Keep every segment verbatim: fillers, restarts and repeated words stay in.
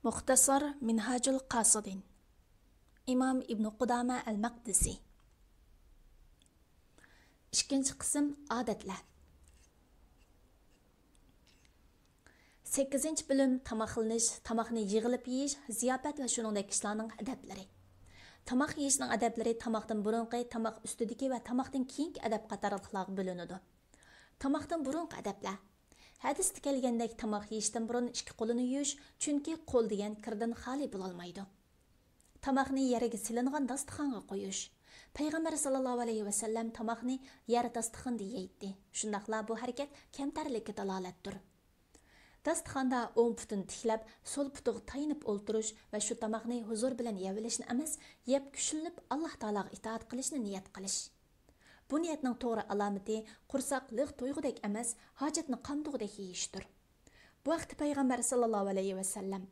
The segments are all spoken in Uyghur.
مۇختەسار مىنھاجۇل قاسىدىن. ئىمام ئىبنۇ قۇدامە ئەل مەقدىسى. ئىككىنچى قىسىم، ئادەتلەر. سەككىزىنچى بۆلۈم، تاماقلىنىش، تاماقنى يىغىلىپ يېيىش، زىياپەت ۋە شۇنىڭدەك ئىشلارنىڭ ئەدەپلىرى. تاماق يېيىشنىڭ ئەدەپلىرى تاماقتىن بۇرۇنقى، تاماق ئۈستىدىكى ۋە تاماقتىن كېيىنكى ئەدەپ قاتارلىقلارغا بۆلۈنىدۇ. تاماقتىن بۇرۇنقى ئەدەپلەر. ھەدىستە كەلگەندەك تاماق يېيىشتىن بۇرۇن ئىككى قولىنى يۇيۇش، چۈنكى قول دېگەن كىردىن خالىي بولالمايدۇ. تاماقنى يەرگە سېلىنغان داستىخانغا قويۇش. پەيغەمبەر ساللاللاھۇ ئەلەيھى ۋەسەللەم تاماقنى يەر داستىخاندا يەيتتى. شۇنداقلا بۇ ھەرىكەت كەمتەرلىككە دالالەتتۇر. داستىخاندا ئوڭ پۇتىنى تىكلەپ، سول پۇتىغا تايىنىپ ئولتۇرۇش ۋە شۇ تاماقنى ھۇزۇر بىلەن يەۋېلىشنى ئەمەس، يەپ كۈچلىنىپ، ئاللاھ تائالاغا ئىتائەت قىلىشنى نىيەت قىلىش. بۇ نىيەتنىڭ توغرا ئالامىتى قورساق لىق تويغۇدەك ئەمەس، ھاجەتنى قاندۇرغۇدەك يېيىشتۇر. بۇ ھەقتە پەيغەمبەر ساللاللاھۇ ئەلەيھى ۋەسەللەم،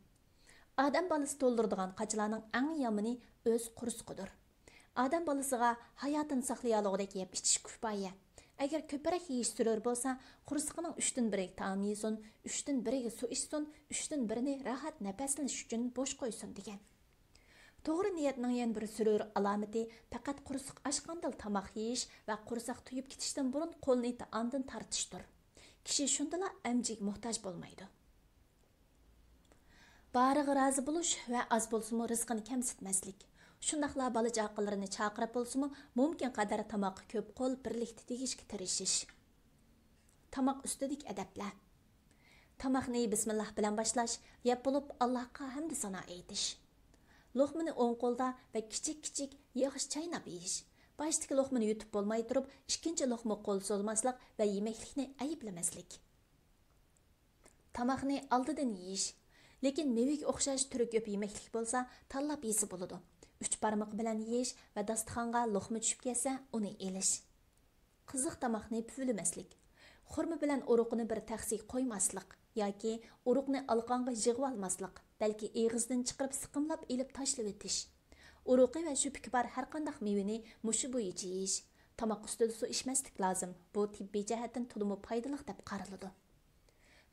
ئادەم بالىسى تولدۇرىدىغان قاچىلارنىڭ ئەڭ يامىنى ئۆز قورسىقىدۇر. ئادەم بالىسىغا ھاياتىنى ساقلىيالىغۇدەك يەپ ئىچىش كۇپايە. ئەگەر كۆپرەك يېيىش زۆرۈر بولسا، قورسىقىنىڭ ئۈچتىن بىرىگە تائام يېسۇن، ئۈچتىن بىرىگە سۇ ئىچسۇن، ئۈچتىن بىرىنى راھەت نەپەسلىنىش ئۈچۈن بوش قويسۇن، دېگەن. توغرا نىيەتنىڭ يەنە بىر زۆرۈر ئالامىتى پەقەت قورساق ئاچقاندىلا تاماق يېيىش ۋە قورساق تويۇپ كېتىشتىن بۇرۇن قولنى تائامدىن تارتىشتۇر. كىشى شۇندىلا ئەمچىگە موھتاج بولمايدۇ. بارىغا رازى بولۇش ۋە ئاز بولسىمۇ رىزقىنى كەمسىتمەسلىك. شۇنداقلا بالا-چاقىلىرىنى چاقىرىپ بولسىمۇ، مۇمكىن قەدەر تاماققا كۆپ قول بىرلىكتە تېگىشكە تىرىشىش. تاماق ئۈستىدىكى ئەدەپلەر. تاماقنى بىسمىللاھ بىلەن باشلاش، يەپ بولۇپ ئاللاھقا ھەمدۇ سانا ئېيتىش. لوقمىنى ئوڭ قولدا ۋە كىچىك-كىچىك ياخشى چايناپ يېيىش. باشتىكى لوقمىنى يۇتۇپ بولماي تۇرۇپ، ئىككىنچى لوقمىغا قول سوزماسلىق ۋە يېمەكلىكنى ئەيىبلىمەسلىك. تاماقنى ئالدىدىن يېيىش، لېكىن مېۋىگە ئوخشاش تۈرى كۆپ يېمەكلىك بولسا، تاللاپ يېسە بولىدۇ. ئۈچ بارمىقى بىلەن يېيىش ۋە داستىخانغا لوقما چۈشۈپ كەتسە، ئۇنى ئېلىش. قىزىق تاماقنى پۈۋلىمەسلىك. خورما بىلەن ئۇرۇقنى بىر تەخسىگە قويماسلىق ياكى ئۇرۇقنى ئالىقانغا يىغىۋالماسلىق، بەلكى ئېغىزدىن چىقىرىپ سىقىملاپ ئېلىپ تاشلىۋېتىش. ئۇرۇقى ۋە شۈپۈكى بار ھەرقانداق مېۋىنى مۇشۇ بويىچە يېيىش. تاماق ئۈستىدە سۇ ئىچمەسلىك لازىم. بۇ تېببىي جەھەتتىن تولىمۇ پايدىلىق دەپ قارىلىدۇ.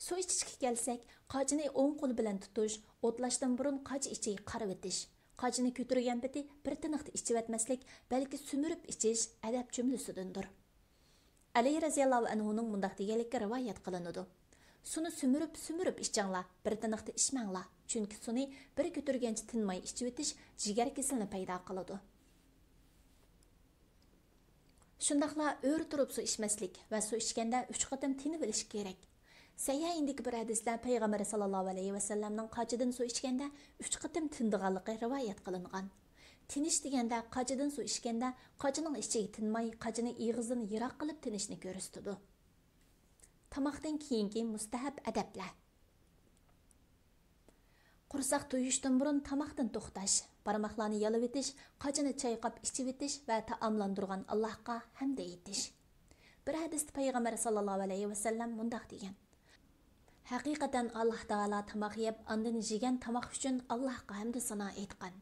سۇ ئىچىشكە كەلسەك، قاچىنى ئوڭ قول بىلەن تۇتۇش، ئوتلاشتىن بۇرۇن قاچا ئىچىگە قارىۋېتىش، قاچىنى كۆتۈرگەن پېتى بىر تىنىقتا ئىچىۋەتمەسلىك، بەلكى سۈمۈرۈپ ئىچىش ئەدەپ جۈملىسىدىندۇر. ئەلى رەزىياللاھۇ ئەنھۇنىڭ مۇنداق دېگەنلىكى رىۋايەت قىلىنىدۇ: سۇنى سۈمۈرۈپ، سۈمۈرۈپ ئىچىڭلار، بىر تىنىقتا ئىچمەڭلار، چۈنكى سۇنى بىر كۆتۈرگەنچە تىنماي ئىچىۋېتىش جىگەر كېسىلىنى پەيدا قىلىدۇ. شۇنداقلا ئۆرە تۇرۇپ سۇ ئىچمەسلىك ۋە سۇ ئىچكەندە ئۈچ قېتىم تىنىۋېلىش كېرەك. سەھىھەيندىكى بىر ھەدىستە پەيغەمبەر ساللاللاھۇ ئەلەيھى ۋەسەللەمنىڭ قاچىدىن سۇ ئىچكەندە ئۈچ قېتىم تىنىدىغانلىقى رىۋايەت قىلىنغان. تىنىش دېگەندە قاچىدىن سۇ ئىچكەندە قاچىنىڭ ئىچىگە تىنماي، قاچىنى ئېغىزدىن يىراق قىلىپ تىنىشنى كۆرسىتىدۇ. تاماقتىن كېيىنكى مۇستەھەب ئەدەپلەر. قورساق تويۇشتىن بۇرۇن تاماقتىن توختاش، بارماقلارنى يالىۋېتىش، قاچىنى چايقاپ ئىچىۋېتىش ۋە تائاملاندۇرغان ئاللاھقا ھەمدە ئېيتىش. بىر ھەدىستە پەيغەمبەر ساللاللاھۇ ئەلەيھى ۋەسەللەم مۇنداق دېگەن: ھەقىقەتەن ئاللاھ تائالا تاماق يەپ، ئاندىن يېگەن تاماق ئۈچۈن ئاللاھقا ھەمدۇ سانا ئېيتقان،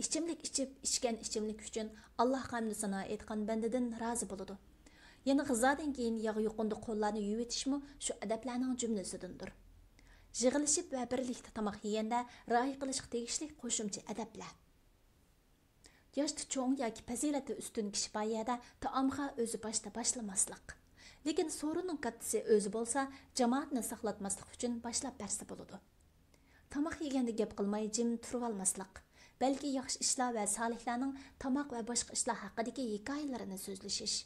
ئىچىملىك ئىچىپ، ئىچكەن ئىچىملىك ئۈچۈن ئاللاھقا ھەمدۇ سانا ئېيتقان بەندىدىن رازى بولىدۇ. يەنە غىزادىن كېيىن ياغ يۇقۇمدا قوللارنى يۇيۇۋېتىشمۇ شۇ ئەدەپلەرنىڭ جۈملىسىدىندۇر. يىغىلىشىپ ۋە بىرلىكتە تاماق يېگەندە رىئايە قىلىشقا تېگىشلىك قوشۇمچە ئەدەپلەر. ياشتا چوڭ ياكى پەزىلەتتە ئۈستۈن كىشى بار يەردە تائامغا ئۆزى باشتا باشلىماسلىق. لېكىن سورۇننىڭ كاتتىسى ئۆزى بولسا، جامائەتنى ساقلاتماسلىق ئۈچۈن باشلاپ بەرسە بولىدۇ. تاماق يېگەندە گەپ قىلماي جىم تۇرۇۋالماسلىق، بەلكى ياخشى ئىشلار ۋە سالىھلارنىڭ تاماق ۋە باشقا ئىشلار ھەققىدىكى ھېكايىلىرىنى سۆزلىشىش.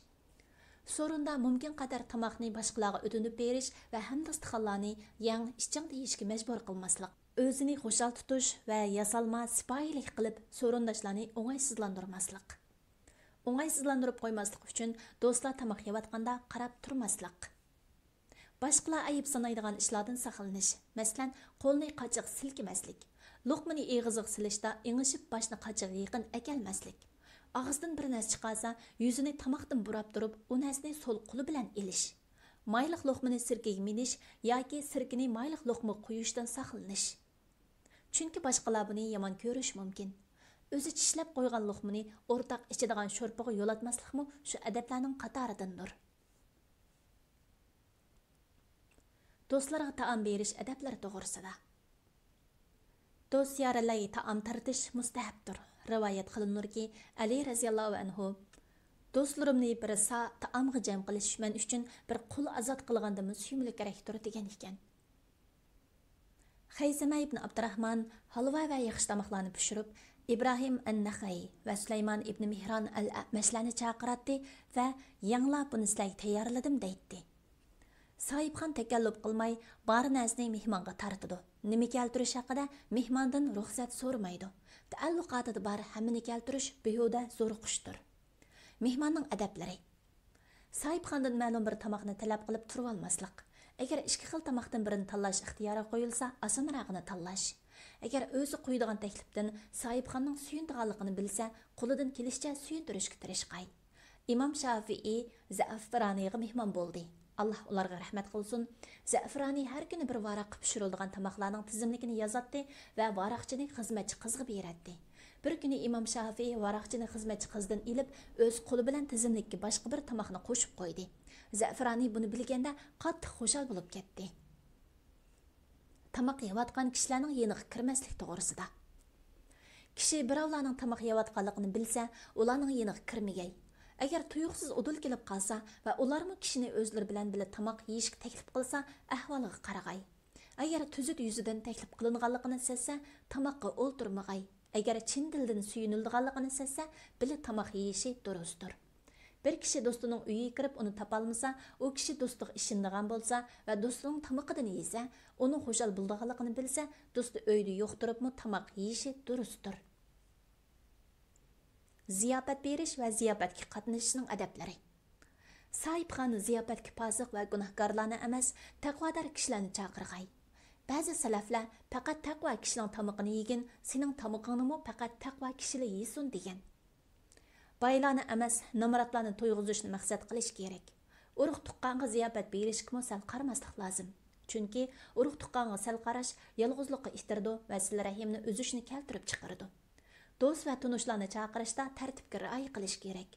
سورۇندا مۇمكىن قەدەر تاماقنى باشقىلارغا ئۆتۈنۈپ بېرىش ۋە ھەمداستىخانلارنى يەڭ، ئىچىڭ دېيىشكە مەجبۇر قىلماسلىق. ئۆزىنى خۇشال تۇتۇش ۋە ياسالما، سىپايىلىك قىلىپ سورۇنداشلارنى ئوڭايسىزلاندۇرماسلىق. ئوڭايسىزلاندۇرۇپ قويماسلىق ئۈچۈن دوستلار تاماق يەۋاتقاندا قاراپ تۇرماسلىق. باشقىلار ئەيىب سانايدىغان ئىشلاردىن ساقلىنىش، مەسىلەن، قولنى قاچىغا سىلكىمەسلىك، لوقمىنى ئېغىزىغا سېلىشتا ئېڭىشىپ باشنى قاچىغا يېقىن ئەكەلمەسلىك، ئاغزىدىن بىر نەرسە چىقارسا، يۈزىنى تاماقتىن بۇراپ تۇرۇپ، ئۇ نەرسىنى سول قولى بىلەن ئېلىش، مايلىق لوقمىنى سىركىگە مىنىش ياكى سىركىنى مايلىق لوقمىغا قۇيۇشتىن ساقلىنىش. چۈنكى باشقىلار بۇنى يامان كۆرۈشى مۇمكىن. ئۆزى چىشلەپ قويغان لوقمىنى ئورتاق ئىچىدىغان شورپىغا يولاتماسلىقمۇ شۇ ئەدەپلەرنىڭ قاتارىدىندۇر. دوستلارغا تائام بېرىش ئەدەپلىرى توغرىسىدا. دوست-يارەنلەرگە تائام تارتىش مۇستەھەبتۇر. رىۋايەت قىلىنىدۇكى، ئەلى رەزىياللاھۇ ئەنھۇ، دوستلىرىمنى بىر سا تائامغا جەم قىلىش مەن ئۈچۈن بىر قۇل ئازاد قىلغاندىنمۇ سۆيۈملۈكرەكتۇر، دېگەن ئىكەن. خەيسەمە ئىبن ئابدۇراخمان ھالۋا ۋە ياخشى تاماقلارنى پىشۇرۇپ، ئىبراھىم ئەن-نەخەئى ۋە سۇلايمان ئىبن مېھران ئەل-ئەمەشلەرنى چاقىراتتى ۋە يەڭلار بۇنى سىلەرگە تەييارلىدىم دەيتتى. ساھىبخان تەكەللۇپ قىلماي، بار نەرسىنى مېھمانغا تارتىدۇ. نېمە كەلتۈرۈش ھەققىدە مېھماندىن رۇخسەت سورىمايدۇ. تەئەللۇقاتىدا بار ھەممىنى كەلتۈرۈش بىھۇدە زورۇقۇشتۇر. مېھماننىڭ ئەدەپلىرى. ساھىبخاندىن مەلۇم بىر تاماقنى تەلەپ قىلىپ تۇرۇۋالماسلىق. ئەگەر ئىككى خىل تاماقتىن بىرىنى تاللاش ئىختىيارىغا قويۇلسا، ئاسانراقىنى تاللاش. ئەگەر ئۆزى قويىدىغان تەكلىپتىن ساھىبخاننىڭ سۆيۈنىدىغانلىقىنى بىلسە، قولىدىن كېلىشىچە سۆيۈندۈرۈشكە تىرىشقاي. ئىمام شافىئىي زەئەفرانىغا مېھمان بولدى. ئاللاھ ئۇلارغا رەھمەت قىلسۇن. زەئەفرانى ھەر كۈنى بىر ۋاراققا پىشۇرۇلىدىغان تاماقلارنىڭ تىزىملىكىنى يازاتتى ۋە ۋاراقچىنى خىزمەتچى قىزغا بېرەتتى. بىر كۈنى ئىمام شافىئىي ۋاراقچىنى خىزمەتچى قىزدىن ئېلىپ، ئۆز قولى بىلەن تىزىملىككە باشقا بىر تاماقنى قوشۇپ قويدى. زەئەفرانى بۇنى بىلگەندە قاتتىق خۇشال بولۇپ كەتتى. تاماق يەۋاتقان كىشىلەرنىڭ يېنىغا كىرمەسلىك توغرىسىدا. كىشى بىراۋلارنىڭ تاماق يەۋاتقانلىقىنى بىلسە، ئۇلارنىڭ يېنىغا كىرمىگەي. ئەگەر تۇيۇقسىز ئۇدۇل كېلىپ قالسا ۋە ئۇلارمۇ كىشىنى ئۆزلىرى بىلەن بىللە تاماق يېيىشكە تەكلىپ قىلسا، ئەھۋالىغا قارىغاي. ئەگەر تۈزۈت يۈزىدىن تەكلىپ قىلىنغانلىقىنى سەزسە، تاماققا ئولتۇرمىغاي. ئەگەر چىن دىلدىن سۆيۈنۈلىدىغانلىقىنى سەزسە، بىللە تاماق يېيىشى دۇرۇستۇر. بىر كىشى دوستىنىڭ ئۆيىگە كىرىپ ئۇنى تاپالمىسا، ئۇ كىشى دوستىغا ئىشىنىدىغان بولسا ۋە دوستىنىڭ تامىقىدىن يېسە، ئۇنىڭ خۇشال بولىدىغانلىقىنى بىلسە، دوستى ئۆيدە يوق تۇرۇپمۇ تاماق يېيىشى دۇرۇستۇر. زىياپەت بېرىش ۋە زىياپەتكە قاتنىشىشنىڭ ئەدەپلىرى. ساھىبخان زىياپەتكە پاسىق ۋە گۇناھكارلارنى ئەمەس، تەقۋادار كىشىلەرنى چاقىرغاي. بەزى سەلەفلەر پەقەت تەقۋا كىشىنىڭ تامىقىنى يېگىن، سېنىڭ تامىقىڭنىمۇ پەقەت تەقۋا كىشىلەر يېسۇن، دېگەن. بايلارنى ئەمەس، نامراتلارنى تويغۇزۇشنى مەقسەت قىلىش كېرەك. ئۇرۇق-تۇغقانغا زىياپەت بېرىشكىمۇ سەل قارىماسلىق لازىم. چۈنكى ئۇرۇق-تۇغقانغا سەل قاراش يالغۇزلۇققا ئىتتىرىدۇ ۋە سىلە رەھىمنى ئۈزۈشنى كەلتۈرۈپ چىقىرىدۇ. دوست ۋە تونۇشلارنى چاقىرىشتا تەرتىپكە رىئايە قىلىش كېرەك.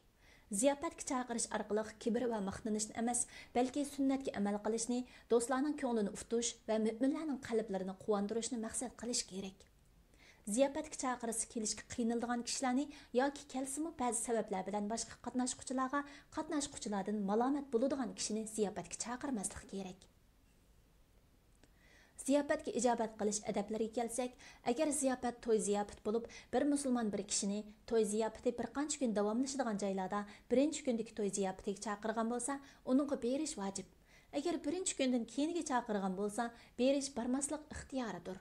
زىياپەتكە چاقىرىش ئارقىلىق كىبىر ۋە ماختىنىشنى ئەمەس، بەلكى سۈننەتكە ئەمەل قىلىشنى، دوستلارنىڭ كۆڭلىنى ئۇتۇش ۋە مۆمىنلەرنىڭ قەلبلىرىنى قۇۋاندۇرۇشنى مەقسەت قىلىش كېرەك. زىياپەتكە چاقىرسا كېلىشكە قىينىلىدىغان كىشىلەرنى ياكى كەلسىمۇ بەزى سەۋەبلەر بىلەن باشقا قاتناشقۇچىلارغا، قاتناشقۇچىلاردىن مالامەت بولىدىغان كىشىنى زىياپەتكە چاقىرماسلىق كېرەك. زىياپەتكە ئىجابەت قىلىش ئەدەپلىرىگە كەلسەك، ئەگەر زىياپەت توي زىياپىتى بولۇپ، بىر مۇسۇلمان بىر كىشىنى توي زىياپىتى بىر قانچە كۈن داۋاملىشىدىغان جايلاردا بىرىنچى كۈندىكى توي زىياپىتىگە چاقىرغان بولسا، ئۇنىڭغا بېرىش ۋاجىپ. ئەگەر بىرىنچى كۈندىن كېيىنگە چاقىرغان بولسا، بېرىش بارماسلىق ئىختىيارىدۇر.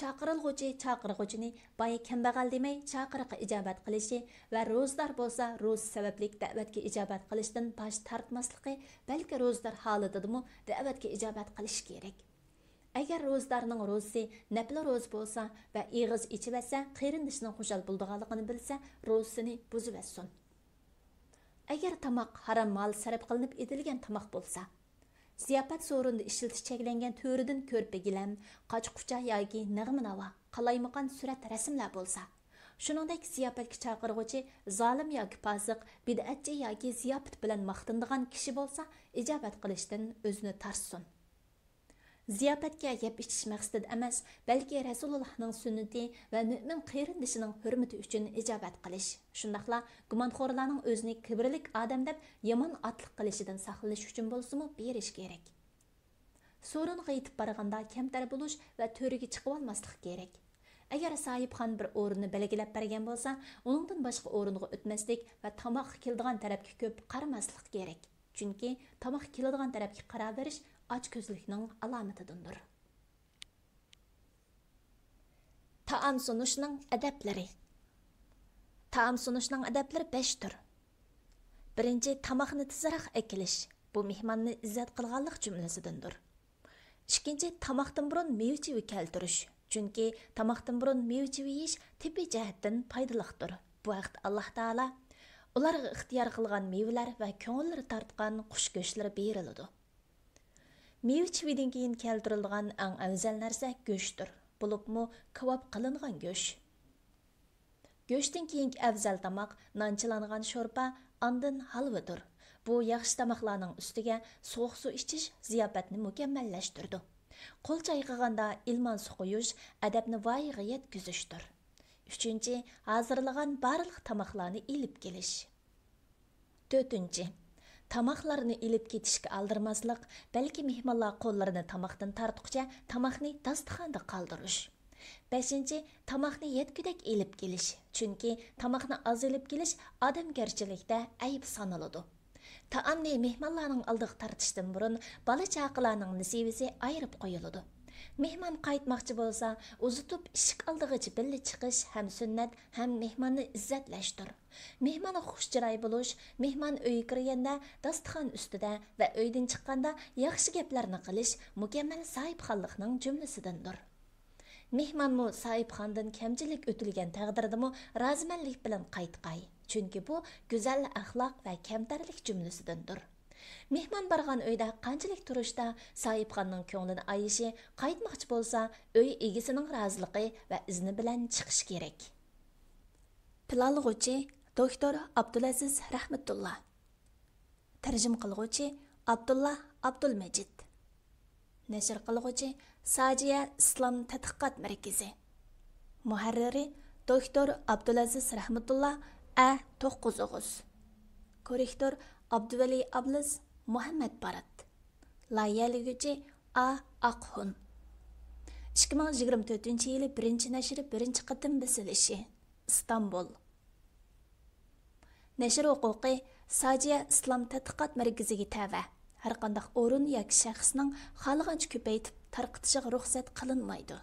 چاقىرىلغۇچى چاقىرغۇچىنى باي كەمبەغەل دېمەي، چاقىرىققا ئىجابەت قىلىشى ۋە روزىدار بولسا، روزا سەۋەبلىك دەۋەتكە ئىجابەت قىلىشتىن باش تارتماسلىقى، بەلكى روزىدار ھالىتىدىمۇ دەۋەتكە ئىجابەت قىلىشى كېرەك. ئەگەر روزىدارنىڭ روزىسى نەپلە روزا بولسا ۋە ئېغىز ئېچىۋەتسە، قېرىندىشىنىڭ خۇشال بولىدىغانلىقىنى بىلسە، روزىسىنى بۇزۇۋەتسۇن. ئەگەر تاماق ھارام مال سەرپ قىلىنىپ ئېتىلگەن تاماق بولسا، زىياپەت سورۇنىدا ئىشلىتىش چەكلەنگەن تۆرىدىن كۆرپە گىلەم، قاچا-قۇچا ياكى نەغمە-ناۋا، قالايمىقان سۈرەت رەسىملەر بولسا، شۇنىڭدەك زىياپەتكە چاقىرغۇچى زالىم ياكى پاسىق، بىدئەتچى ياكى زىياپەت بىلەن ماختىنىدىغان كىشى بولسا، ئىجابەت قىلىشتىن ئۆزىنى تارتسۇن. زىياپەتكە يەپ ئىچىش مەقسىتىدە ئەمەس، بەلكى رەسۇلۇللاھنىڭ سۈننىتى ۋە مۆمىن قېرىندىشىنىڭ ھۆرمىتى ئۈچۈن ئىجابەت قىلىش، شۇنداقلا گۇمانخورلارنىڭ ئۆزىنى كىبىرلىك ئادەم دەپ يامان ئاتلىق قىلىشىدىن ساقلىنىش ئۈچۈن بولسىمۇ بېرىش كېرەك. سورۇنغا يېتىپ بارغاندا كەمتەر بولۇش ۋە تۆرىگە چىقىۋالماسلىق كېرەك. ئەگەر ساھىبخان بىر ئورۇننى بەلگىلەپ بەرگەن بولسا، ئۇنىڭدىن باشقا ئورۇنغا ئۆتمەسلىك ۋە تاماققا كېلىدىغان تەرەپكە كۆپ قارىماسلىق كېرەك. چۈنكى تاماققا كېلىدىغان تەرەپكە قاراۋېرىش ئاچكۆزلۈكنىڭ ئالامىتىدىندۇر. تائام سۇنۇشنىڭ ئەدەپلىرى. تائام سۇنۇشنىڭ ئەدەپلىرى بەشتۇر. بىرىنچى، تاماقنى تېزراق ئەكېلىش. بۇ مېھماننى ئىززەت قىلغانلىق جۈملىسىدىندۇر. ئىككىنچى، تاماقتىن بۇرۇن مېۋە-چېۋە كەلتۈرۈش. چۈنكى تاماقتىن بۇرۇن مېۋە-چېۋە يېيىش تېببىي جەھەتتىن پايدىلىقتۇر. بۇ ھەقتە ئاللاھ تائالا، ئۇلارغا ئىختىيار قىلغان مېۋىلەر ۋە كۆڭۈللىرى تارتقان قۇش گۆشلىرى بېرىلىدۇ. مېۋە-چېۋىدىن كېيىن كەلتۈرۈلىدىغان ئەڭ ئەۋزەل نەرسە گۆشتۇر، بولۇپمۇ كاۋاپ قىلىنغان گۆش. گۆشتىن كېيىنكى ئەۋزەل تاماق نان چىلانغان شورپا، ئاندىن ھالۋىدۇر. بۇ ياخشى تاماقلارنىڭ ئۈستىگە سوغۇق سۇ ئىچىش زىياپەتنى مۇكەممەللەشتۈرىدۇ. قول چايقىغاندا ئىلمان سۇ قۇيۇش، ئەدەپنى ۋايىغا يەتكۈزۈشتۇر. ئۈچىنچى، ھازىرلىغان بارلىق تاماقلارنى ئېلىپ كېلىش. تۆتىنچى، تاماقلارنى ئېلىپ كېتىشكە ئالدىرىماسلىق، بەلكى مېھمانلار قوللىرىنى تاماقتىن تارتقۇچە تاماقنى داستىخاندا قالدۇرۇش. بەشىنچى، تاماقنى يەتكۈدەك ئېلىپ كېلىش، چۈنكى تاماقنى ئاز ئېلىپ كېلىش ئادەمگەرچىلىكتە ئەيىب سانىلىدۇ. تائامنى مېھمانلارنىڭ ئالدىغا تارتىشتىن بۇرۇن بالا-چاقىلارنىڭ نېسىۋىسى ئايرىپ قويۇلىدۇ. مېھمان قايتماقچى بولسا، ئۇزىتىپ ئىشىك ئالدىغىچە بىللە چىقىش ھەم سۈننەت، ھەم مېھماننى ئىززەتلەشتۇر. مېھمانغا خۇش چىراي بولۇش، مېھمان ئۆيگە كىرگەندە، داستىخان ئۈستىدە ۋە ئۆيدىن چىققاندا ياخشى گەپلەرنى قىلىش مۇكەممەل ساھىبخانلىقنىڭ جۈملىسىدىندۇر. مېھمانمۇ ساھىبخانىدىن كەمچىلىك ئۆتۈلگەن تەقدىردىمۇ رازىمەنلىك بىلەن قايتقاي، چۈنكى بۇ گۈزەل ئەخلاق ۋە كەمتەرلىك جۈملىسىدىندۇر. مېھمان بارغان ئۆيدە قانچىلىك تۇرۇشتا ساھىبخاننىڭ كۆڭلىنى ئايىشى، قايتماقچى بولسا ئۆي ئىگىسىنىڭ رازىلىقى ۋە ئىزنى بىلەن چىقىشى كېرەك. پىلانلىغۇچى، دوكتور ئابدۇلئەزىز رەھمەتۇللا. تەرجىمە قىلغۇچى، ئابدۇللا ئابدۇلمەجىت. نەشر قىلغۇچى، ساجىيە ئىسلام تەتقىقات مەركىزى. مۇھەررىرى، دوكتور ئابدۇلئەزىز رەھمەتۇللا، ئە توققۇز ئوغۇز. كوررېكتور، ئابدۇۋەلى ئابلىز، مۇھەممەد بارات. لايىھەلىگۈچى، ئا ئاقخۇن. ئىككى مىڭ يىگىرمە تۆتىنچى يىلى بىرىنچى نەشرى بىرىنچى قېتىم بېسىلىشى. ئىستانبۇل. نەشر ھوقۇقى ساجىيە ئىسلام تەتقىقات مەركىزىگە تەۋە. ھەرقانداق ئورۇن ياكى شەخسنىڭ خالىغانچە كۆپەيتىپ تارقىتىشىغا رۇخسەت قىلىنمايدۇ.